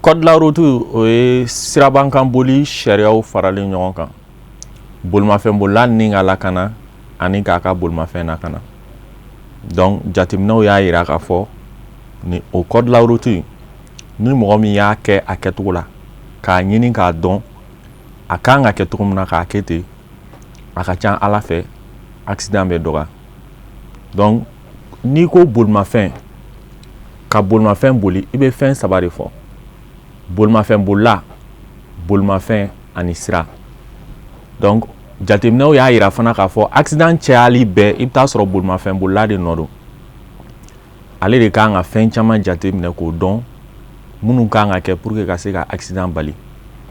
Code de la route, o ye sirabakan boli sariyaw faralen ɲɔgɔn kan, bolimafɛnbolila ni ka lakana ani k'a ka bolimafɛn lakana. Donc jateminɛw y'a yira k'a fɔ ni o code de la route, ni mɔgɔ min y'a kɛ a kɛcogo la, k'a ɲini k'a dɔn a kan ka kɛ cogo min na, k'a kɛ ten, a ka ca Ala fɛ, accident bɛ dɔgɔya. Donc n'i ko bolimafɛn, ka bolimafɛn boli, i bɛ fɛn saba de fɔ: bolimafɛn bolila, bolimafɛn ani sira. Donc jateminɛw y'a yira fana k'a fɔ accident cayali bɛɛ, i bɛ taa sɔrɔ bolimafɛn bolila de nɔ don. Ale de kan ka fɛn caman jateminɛ k'o dɔn minnu kan ka kɛ pour que ka se ka accident bali.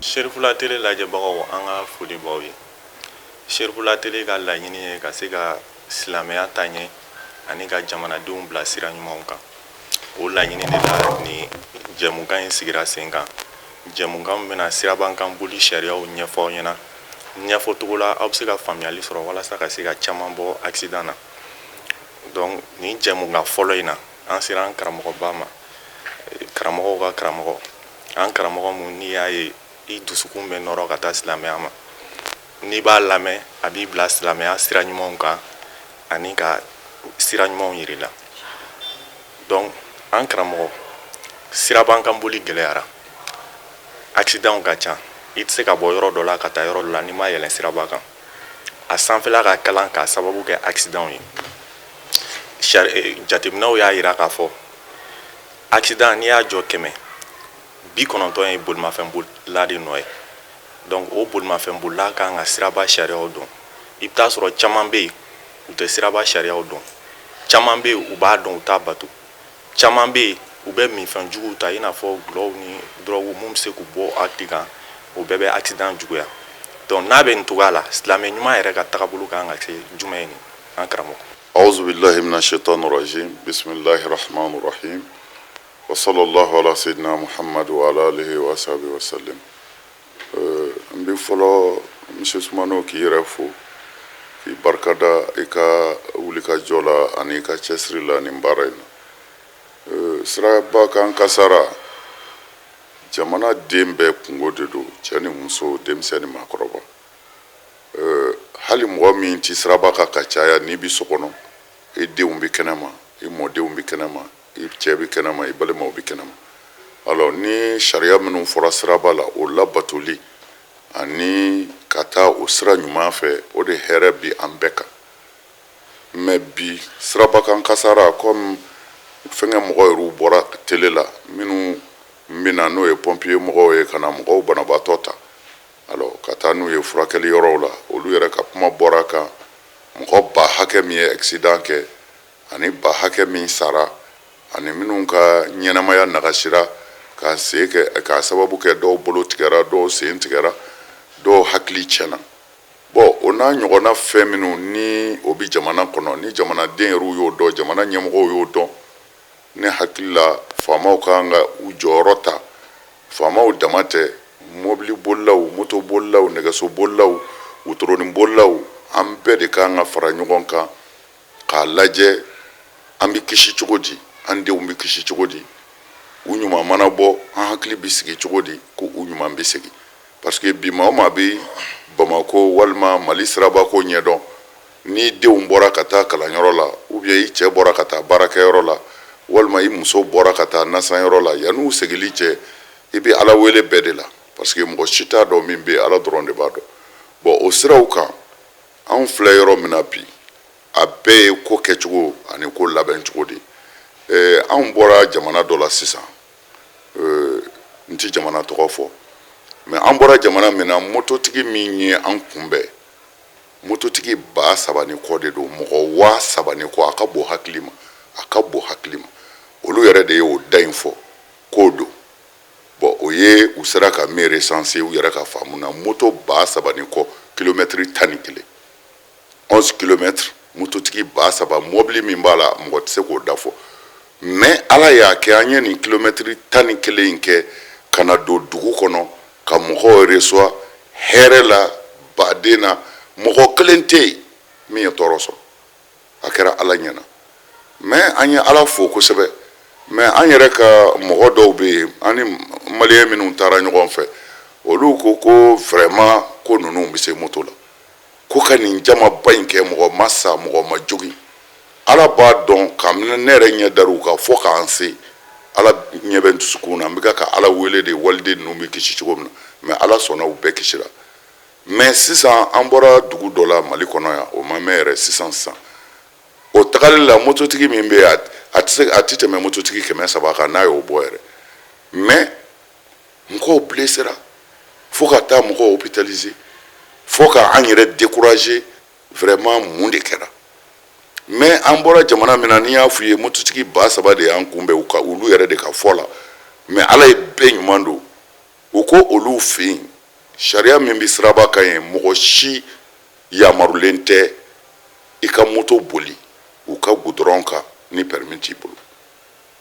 Serifula Tele lajɛbagaw, an ka foli b'aw ye. Serifula Tele ka laɲini ye ka se ka silamɛya ta ɲɛ ani ka jamanadenw bila sira ɲumanw kan. O laɲini de la ni jɛmukan in sigira sen kan, jɛmukan min bɛna sirabakan boli sariyaw ɲɛfɔ aw ɲɛna ɲɛfɔcogo la, aw bɛ se ka faamuyali sɔrɔ walasa ka se ka caman bɔ accident na. Donc nin jɛmukan fɔlɔ in na, an sera an karamɔgɔba ma, karamɔgɔw ka karamɔgɔ, an karamɔgɔ mun n'i y'a ye, i dusukun bɛ nɔrɔ ka taa silamɛya ma. N'i b'a lamɛn, a b'i bila silamɛya sira ɲumanw kan ani ka sira ɲumanw yir'i la. Donc an karamɔgɔ, sirabakan boli gɛlɛyara, accident ka ca. I tɛ se ka bɔ yɔrɔ dɔ la ka taa yɔrɔ dɔ la n'i ma yɛlɛn siraba kan. A sanfɛla ka kalan k'a sababu kɛ accident ye. Jateminɛw y'a yira k'a fɔ accident, n'i y'a jɔ 100, 90 ye bolimafɛn bolila de nɔ ye. Donc o bolimafɛn bolila kan ka siraba sariyaw dɔn. I bɛ taa sɔrɔ caman bɛ yen, u tɛ siraba sariyaw dɔn. Caman bɛ yen, u b'a dɔn, u t'a bato. Caman bɛ yen, u bɛ minfɛn juguw ta, i n'a fɔ gulɔw ni dɔrɔguw, mun bɛ se k'u bɔ hakili kan. O bɛɛ bɛ accident juguya. Donc n'a bɛ nin cogoya la, silamɛ ɲuman yɛrɛ ka tagabolo kan ka kɛ jumɛn ye nin, an karamɔgɔ? أعوذ بالله من الشيطان الرجيم، بسم الله الرحمن الرحيم، وصلى الله على سيدنا محمد وعلى آله وصحبه وسلم. N bɛ fɔlɔ, monsieur Sumano, k'i yɛrɛ fo, k'i barikada i ka wulikajɔ la ani i ka cɛsiri la nin baara in na. Siraba kan kasara, jamana den bɛɛ kungo de don, cɛ ni muso, denmisɛn ni maakɔrɔba. Hali mɔgɔ min ti siraba kan ka caya, n'i bi so kɔnɔ, i denw bɛ kɛnɛma, i mɔdenw bɛ kɛnɛma, i cɛ bɛ kɛnɛma, i balimaw bɛ kɛnɛma. Alors ni sariya minnu fɔra siraba la, o labatoli ani ka taa o sira ɲuman fɛ, o de hɛrɛ bi an bɛɛ kan. Mais bi sirabakan kasara, comme fɛnkɛ mɔgɔ yɛrɛw bɔra télé la, minnu bɛna, n'o ye pompier mɔgɔw ye, ka na mɔgɔw banabaatɔ ta, alors ka taa n'u ye furakɛli yɔrɔw la, olu yɛrɛ ka kuma bɔra kan, mɔgɔ ba hakɛ min ye accident kɛ ani ba hakɛ min sara ani minnu ka ɲɛnamaya nagasira k'a sen kɛ, k'a sababu kɛ dɔw bolo tigɛra, dɔw sen tigɛra, dɔw hakili tiɲɛna. Bon, o n'a ɲɔgɔnna fɛn minnu ni o bi jamana kɔnɔ, ni jamanaden yɛrɛw y'o dɔn, jamana ɲɛmɔgɔw y'o dɔn, ne hakili la, faamaw kan ka u jɔyɔrɔ ta. Faamaw dama tɛ, mobili bolilaw, moto bolilaw, nɛgɛso bolilaw, wotoronin bolilaw, an bɛɛ de kan ka fara ɲɔgɔn kan k'a lajɛ an bɛ kisi cogo di, an denw bɛ kisi cogo di, u ɲuman mana bɔ, an hakili bɛ sigi cogo di ko u ɲuman bɛ segin. Parce que bi, maa o maa bɛ Bamako walima Mali sirabako ɲɛdɔn, ni denw bɔra ka taa kalanyɔrɔ la, ou bien i cɛ bɔra ka taa baarakɛyɔrɔ la, walima i muso bɔra ka taa nasanyɔrɔ la, yan'u segili cɛ, i bɛ Ala wele bɛɛ de la, parce que mɔgɔ si t'a dɔn min bɛ yen, Ala dɔrɔn de b'a dɔn. Bon, o siraw kan, anw filɛ yɔrɔ min na bi, a bɛɛ ye ko kɛcogo ani ko labɛncogo de ye. Anw bɔra jamana dɔ la sisan, n ti jamana tɔgɔ fɔ, mais an bɔra jamana min na, mototigi min ye an kunbɛn, mototigi 3000 ni kɔ de don, mɔgɔ 3000 ni kɔ. A ka bon hakili ma, a ka bon hakili ma. Olu yɛrɛ de ye o da in fɔ k'o don. Bon, o ye u sera ka min recenser u yɛrɛ ka faamu na, moto 3000 ni kɔ, kilomɛtiri 11, 11 kilomètres, mototigi 3000, mɔbili min b'a la, mɔgɔ tɛ se k'o da fɔ. Mais Ala y'a kɛ, an ye nin kilomɛtiri 11 in kɛ ka na don dugu kɔnɔ ka mɔgɔw reçoit hɛrɛ la, baden na, mɔgɔ kelen tɛ yen min ye tɔɔrɔ sɔrɔ. A kɛra Ala ɲɛna. Mais an ye Ala fo kosɛbɛ. Mais an yɛrɛ ka mɔgɔ dɔw bɛ yen, an ni maliyɛn minnu taara ɲɔgɔn fɛ, olu ko ko vraiment ko ninnu bɛ se moto la, ko ka nin jamaba in kɛ, mɔgɔ ma sa, mɔgɔ ma jogin. Ala b'a dɔn, kabini ne yɛrɛ ɲɛ dar'u kan fo k'an se, Ala ɲɛ bɛ n dusukun na, n bɛ ka Ala wele de waliden ninnu bɛ kisi cogo min na. Mais Ala sɔnna, u bɛɛ kisira. Mais sisan an bɔra dugu dɔ la Mali kɔnɔ yan, o ma mɛn yɛrɛ. Sisan sisan o tagali la, mototigi min bɛ yen, a tɛ se, a tɛ tɛmɛ mototigi 300 kan n'a y'o bɔ yɛrɛ. Mais mɔgɔw blessera fo ka taa mɔgɔw hôpitaliser, fo ka an yɛrɛ décourager vraiment. Mun de kɛra? Mais an bɔra jamana min na, n'i y'a f'u ye, mototigi 3000 de y'an kunbɛn u ka, olu yɛrɛ de ka fɔ la. Mais Ala ye bɛɛ ɲuman don, u ko olu fɛ yen, sariya min bɛ siraba kan yen, mɔgɔ si yamarulen tɛ i ka moto boli u ka goudron kan ni permis t'i bolo.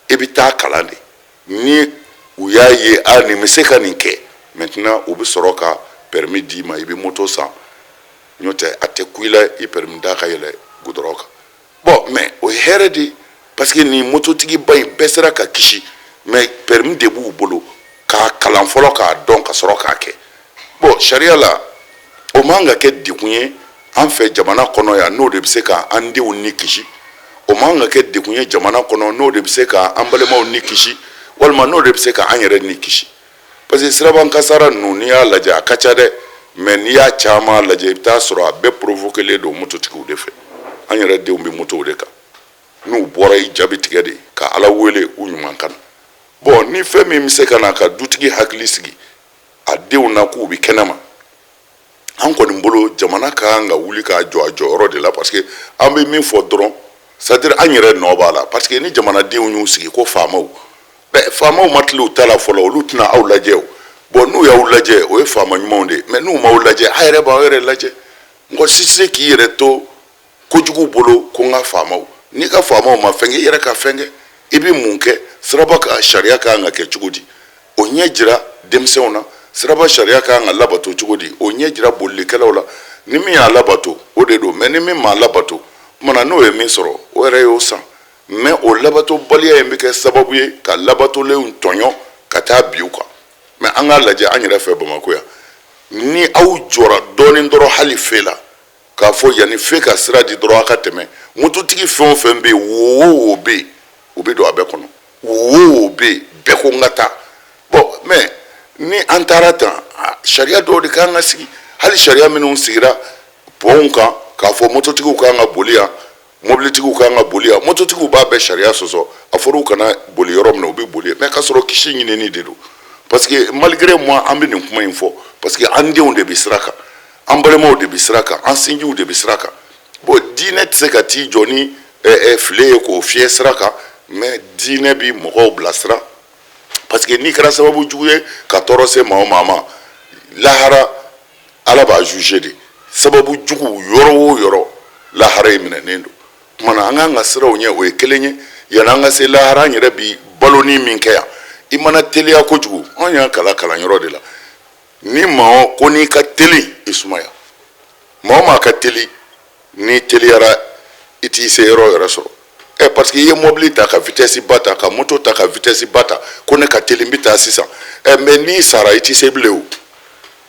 I bɛ taa kalan de, ni u y'a ye a nin bɛ se ka nin kɛ, maintenant u bɛ sɔrɔ ka permis d'i ma, i bɛ moto san. N'o tɛ, a tɛ ku i la i permis da ka yɛlɛ goudron kan. Bon, mais o ye hɛrɛ de ye, parce que nin mototigiba in bɛɛ sera ka kisi. Mais permis de b'u bolo k'a kalan fɔlɔ, k'a dɔn, ka sɔrɔ k'a kɛ. Bon, sariya la, o man ka kɛ degun ye an fɛ jamana kɔnɔ yan, n'o de bɛ se ka an denw ni kisi. O man ka kɛ degun ye jamana kɔnɔ, n'o de bɛ se ka an balimaw ni kisi, walima n'o de bɛ se ka an yɛrɛ ni kisi. Parce que siraban kasara ninnu, n'i y'a lajɛ, a ka ca dɛ. Mais n'i y'a caman lajɛ, i bɛ taa sɔrɔ a bɛɛ provoquelen don mototigiw de fɛ. An yɛrɛ denw bɛ motow de kan, n'u bɔra, i ja bɛ tigɛ de ka Ala wele u ɲuman kan. Bon, ni fɛn min bɛ se ka na ka dutigi hakili sigi a denw na k'u bɛ kɛnɛma, an kɔni bolo, jamana ka kan ka wuli k'a jɔ a jɔyɔrɔ de la. Parce que an bɛ min fɔ dɔrɔn, c'est à dire an yɛrɛ nɔ b'a la, parce que ni jamanadenw y'u sigi ko faamaw, bɛ faamaw ma tila u ta la fɔlɔ, olu tɛna aw lajɛ o. Bon, n'u y'aw lajɛ, o ye faama ɲumanw de ye. Mais n'u m'aw lajɛ, a yɛrɛ b'aw yɛrɛ lajɛ. Mɔgɔ si tɛ se k'i yɛrɛ to kojugu bolo ko n ka faamaw. N'i ka faamaw ma fɛn kɛ, i yɛrɛ ka fɛn kɛ. I bɛ mun kɛ? Siraba ka sariya ka kan ka kɛ cogo di, o ɲɛ jira denmisɛnw na. Siraba sariya ka kan ka labato cogo di, o ɲɛ jira bolilikɛlaw la. Ni min y'a labato, o de don. Mais ni min m'a labato, kumana n'o ye min sɔrɔ, o yɛrɛ y'o san. Mais o labatobaliya in bɛ kɛ sababu ye ka labatolenw tɔɲɔ ka taa bi u kan. Mais an k'a lajɛ an yɛrɛ fɛ Bamakɔ yan, ni aw jɔra dɔɔnin dɔrɔn, hali feu la, k'a fɔ yanni feu ka sira di dɔrɔn, a ka tɛmɛ, mototigi fɛn o fɛn bɛ yen, wo o wo bɛ yen, u bɛ don a bɛɛ kɔnɔ. Wo o wo bɛ yen, bɛɛ ko n ka taa. Bon, mais ni an taara tan, sariya dɔw de kan ka sigi. Hali sariya minnu sigira pɔnw kan k'a fɔ mototigiw kan ka boli yan, mobilitigiw kan ka boli yan, mototigiw b'a bɛɛ sariya sɔsɔ. A fɔra u kana boli yɔrɔ min na, u bɛ boli. Mais k'a sɔrɔ kisi ɲinini de don. Parce que malgré moi, an bɛ nin kuma in fɔ parce que an denw de bɛ sira kan, an balimaw de bɛ sira kan, an sinjiw de bɛ sira kan. Bon, diinɛ tɛ se ka t'i jɔ ni file ye k'o fiyɛ sira kan, mais diinɛ bi mɔgɔw bilasira. Parce que n'i kɛra sababu jugu ye ka tɔɔrɔ se maa o maa ma, lahara Ala b'a juger de. Sababu jugu, yɔrɔ o yɔrɔ, lahara ye minɛnen don. Tuma na an k'an ka siraw ɲɛ, o ye kelen ye. Yanni an ka se lahara, an yɛrɛ bi baloni min kɛ yan, i mana teliya kojugu, an y'an kalan kalanyɔrɔ de la, ni maa ko n'i ka teli, i sumaya. Maa o maa ka teli, n'i teliyara, i t'i se yɔrɔ yɛrɛ sɔrɔ ɛ, parce que i ye mobili ta ka vitesse ba ta, ka moto ta ka vitesse ba ta, ko ne ka teli, n bɛ taa sisan ɛ. Mais n'i sara, i t'i se bilen.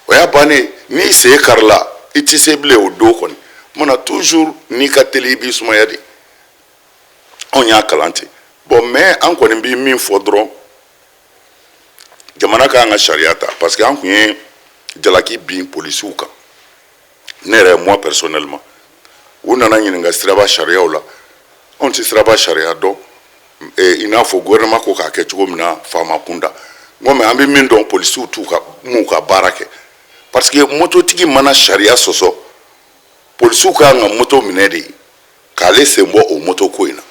O y'a bannen. N'i sen karila, i t'i se bilen o don kɔni. Kumana toujours, n'i ka teli, i b'i sumaya de. Anw y'a kalan ten. Bon, mais an kɔni bɛ min fɔ dɔrɔn, jamana k'an ka sariya ta, parce que an tun ye jalaki bin polisiw kan. Ne yɛrɛ, moi personnellement, u nana ɲininka siraba sariyaw la. Anw tɛ siraba sariya dɔn i n'a fɔ gouvernement ko k'a kɛ cogo min na faama kunda. N ko mais an bɛ min dɔn, polisiw t'u ka m'u ka baara kɛ, parce que mototigi mana sariya sɔsɔ, polisiw ka kan ka moto minɛ de k'ale sen bɔ o moto ko in na.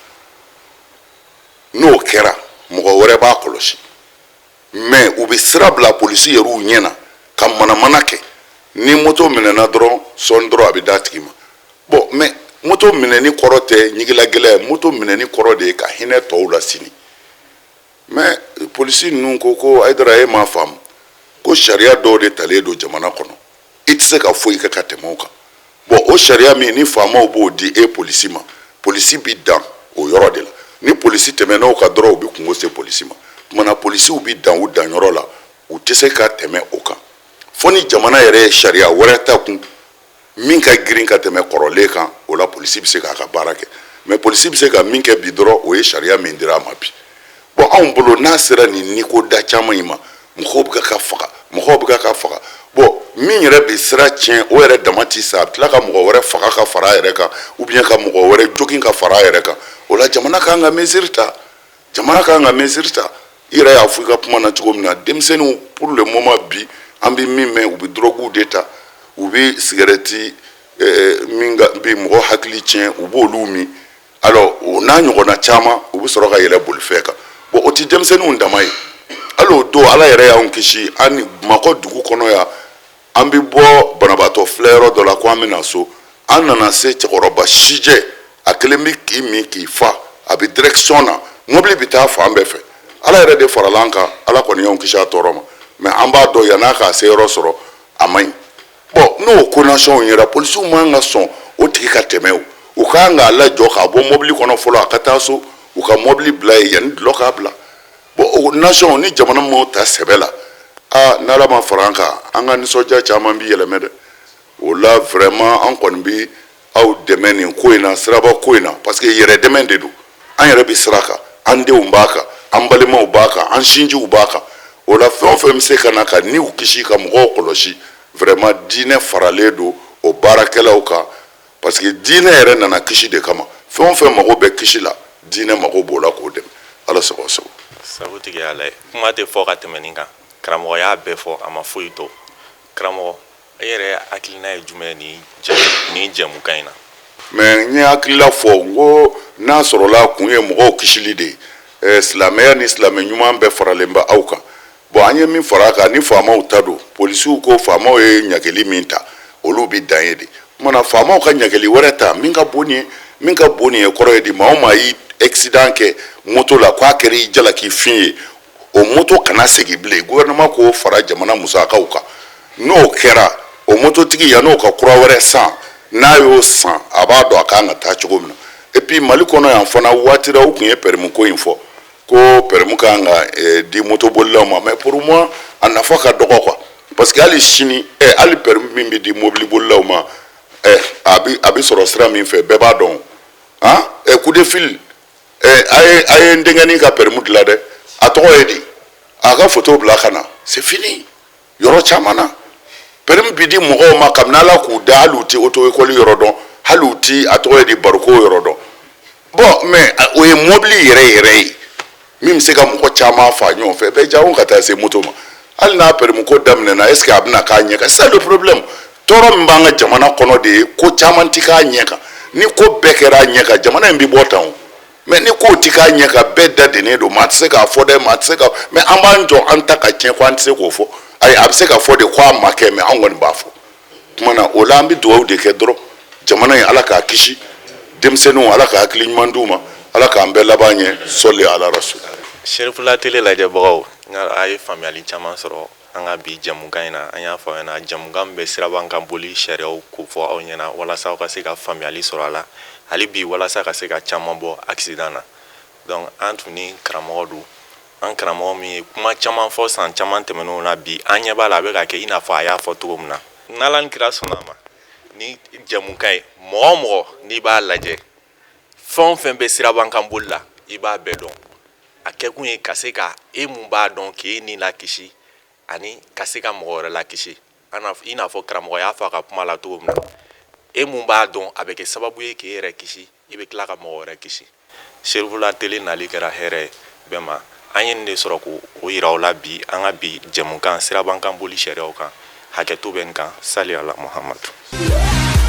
N'o kɛra, mɔgɔ wɛrɛ b'a kɔlɔsi. Mais u bɛ sira bila polisi yɛrɛw ɲɛ na ka manamana kɛ. Ni moto minɛna dɔrɔn, sɔɔni dɔrɔn, a bɛ d'a tigi ma. Bon, mais moto minɛni kɔrɔ tɛ ɲigila gɛlɛya ye. Moto minɛni kɔrɔ de ye ka hinɛ tɔw la sini. Mais polisi ninnu ko ko Hayidara, e m'a faamu ko sariya dɔw de talen don jamana kɔnɔ, i tɛ se ka foyi kɛ ka tɛmɛ o kan. Bon, o sariya min ni faamaw b'o di e polisi ma, polisi bi dan o yɔrɔ de la. Ni polisi tɛmɛna o kan dɔrɔn, u bɛ kungo se polisi ma. Tuma na polisiw bɛ dan u danyɔrɔ la, u tɛ se ka tɛmɛ o kan, fo ni jamana yɛrɛ ye sariya wɛrɛ ta kun min ka girin ka tɛmɛ kɔrɔlen kan. O la, polisi bɛ se k'a ka baara kɛ. Mais polisi bɛ se ka min kɛ bi dɔrɔn, o ye sariya min dira a ma bi. Bon, anw bolo, n'a sera nin niko da caman in ma, mɔgɔw bɛ ka faga, mɔgɔw bɛ ka faga. Bon, min yɛrɛ bɛ sira tiɲɛ, o yɛrɛ dama tɛ sa, a bɛ tila ka mɔgɔ wɛrɛ faga ka fara a yɛrɛ kan, ou bien ka mɔgɔ wɛrɛ jogin ka fara a yɛrɛ kan. O la, jamana kan ka mesure ta, jamana kan ka mesure ta. I yɛrɛ y'a fɔ i ka kuma na cogo min na, denmisɛnninw, pour le moment bi, an bɛ min mɛn, u bɛ drogue de ta, u bɛ sigɛrɛti min bɛ mɔgɔ hakili tiɲɛ, u b'olu min. Alors, o n'a ɲɔgɔnna caman, u bɛ sɔrɔ ka yɛlɛ bolifɛn kan. Bon, o tɛ denmisɛnninw dama ye. Hali o don, Ala yɛrɛ y'anw kisi, an ni Bamakɔ dugu kɔnɔ yan, an bɛ bɔ banabaatɔ filɛyɔrɔ dɔ la ko an bɛ na so, an nana se cɛkɔrɔba sijɛ, a kelen bɛ k'i min k'i fa, a bɛ direction na, mobili bɛ taa fan bɛɛ fɛ. Ala yɛrɛ de farala an kan, Ala kɔni y'anw kisi a tɔɔrɔ ma. Mais an b'a dɔn, yann'a k'a se yɔrɔ sɔrɔ, a man ɲi. Bon, n'o condamnation yera, polisiw man ka sɔn o tigi ka tɛmɛ. O u kan k'a lajɔ k'a bɔ mobili kɔnɔ fɔlɔ, a ka taa so, u ka mobili bila yen yanni dulɔ k'a bila. Bon, o nation ni jamana m'o ta sɛbɛ la, aa, n'Ala ma fara an kan, an ka nisɔndiya caman bi yɛlɛmɛ dɛ. O la, vraiment, an kɔni bi aw dɛmɛ nin ko in na, siraba ko in na, parce que yɛrɛ dɛmɛ de don. An yɛrɛ bɛ sira kan, an denw b'a kan, an balimaw b'a kan, an sinjiw b'a kan. O la, fɛn o fɛn bɛ se ka na ka niw kisi, ka mɔgɔw kɔlɔsi, vraiment, diinɛ faralen don o baarakɛlaw kan, parce que diinɛ yɛrɛ nana kisi de kama. Fɛn o fɛn mago bɛ kisi la, diinɛ mago b'o la k'o dɛmɛ. Ala sago sago. Sago tigi ala ye. Kuma tɛ fɔ ka tɛmɛ nin kan. Karamɔgɔ y'a bɛɛ fɔ, a ma foyi to. Karamɔgɔ, e yɛrɛ hakilina ye jumɛn nin jɛmukan in na? Mais n ye hakilila fɔ n ko n'a sɔrɔla kun ye mɔgɔw kisili de ye, silamɛya ni silamɛ ɲuman bɛɛ faralen bɛ aw kan. Bon, an ye min fara a kan, ni faamaw ta don, polisiw ko faamaw ye ɲageli min ta, olu bɛ dan ye de. Kumana, faamaw ka ɲageli wɛrɛ ta min ka bon nin ye, min ka bon nin ye, kɔrɔ ye di? Maa o maa y'i accident kɛ moto la, k'a kɛra i jalaki fin ye, o moto kana segin bilen. Gouvernement k'o fara jamana musakaw kan. N'o kɛra, o mototigi, yan'o ka kura wɛrɛ san, n'a y'o san, a b'a dɔn a kan ka taa cogo min na. Et puis, Mali kɔnɔ yan fana, waati la, u tun ye permis ko in fɔ ko permis kan ka di motobolilaw ma. Mais pour moi, a nafa ka dɔgɔ quoi, parce que hali sini hali permis min bɛ di mobilibolilaw ma, a bɛ sɔrɔ sira min fɛ, bɛɛ b'a dɔn. Han, coup de fil, a ye n denkɛnin ka permis dilan dɛ, a tɔgɔ ye di, a ka photo bila ka na, c'est fini. Yɔrɔ caman na, permis bi di mɔgɔw ma kabini Ala k'u da, hali u ti auto école yɔrɔ dɔn, hali u ti a tɔgɔ ye di, bariko yɔrɔ dɔn. Bon, mais o ye mobili yɛrɛ yɛrɛ ye min bɛ se ka mɔgɔ caman fa ɲɔgɔn fɛ bɛɛ jago ka taa se moto ma. Hali n'a permis ko daminɛna, est ce que a bɛna k'a ɲɛ kan? C'est ça le problème. Tɔɔrɔ min b'an ka jamana kɔnɔ de ye, ko caman ti k'a ɲɛ kan. Ni ko bɛɛ kɛra a ɲɛ kan, jamana in bɛ bɔ tan o. Mais ni kow ti k'a ɲɛ kan, bɛɛ da dennen don, maa tɛ se k'a fɔ dɛ, maa tɛ se ka. Mais an b'an jɔ an ta ka tiɲɛ ko an tɛ se k'o fɔ. Ayi, a bɛ se ka fɔ de ko a ma kɛ, mais an kɔni b'a fɔ. Tuma na, o la, an bɛ dugawu de kɛ dɔrɔn, jamana in, Ala k'a kisi, denmisɛnninw, Ala ka hakili ɲuman d'u ma, Ala k'an bɛɛ laban ɲɛ. Sɔli ala rasul. Serifula Tele lajɛbagaw, a ye faamuyali caman sɔrɔ an ka bi jɛmukan in na. An y'a fɔ aw ɲɛna, jɛmukan min bɛ siraban kan boli sariyaw ko fɔ aw ɲɛna, walasa aw ka se ka faamuyali sɔrɔ a la hali bi, walasa ka se ka caman bɔ accident na. Donc, an tun ni karamɔgɔ don, an karamɔgɔ min ye kuma caman fɔ san caman tɛmɛnenw na. Bi, an ɲɛ b'a la, a bɛ ka kɛ i n'a fɔ a y'a fɔ cogo min na. N'Ala ni kira sɔnna a ma, ni jɛmukan ye, mɔgɔ o mɔgɔ n'i b'a lajɛ, fɛn o fɛn bɛ siraban kan boli la, i b'a bɛɛ dɔn. A kɛkun ye ka se ka e mun b'a dɔn, k'e ni lakisi ani ka se ka mɔgɔ wɛrɛ lakisi. I n'a fɔ karamɔgɔ y'a fɔ a ka kuma la cogo min na, e mun b'a dɔn, a bɛ kɛ sababu ye k'e yɛrɛ kisi, i bɛ tila ka mɔgɔ wɛrɛ kisi. Serifula Tele nali kɛra hɛrɛ ye bɛɛ ma. An ye nin de sɔrɔ k'o yira aw la bi, an ka bi jɛmukan siraban kan boli sariyaw kan. Hakɛto bɛ nin kan. Sali ala Muhamadu.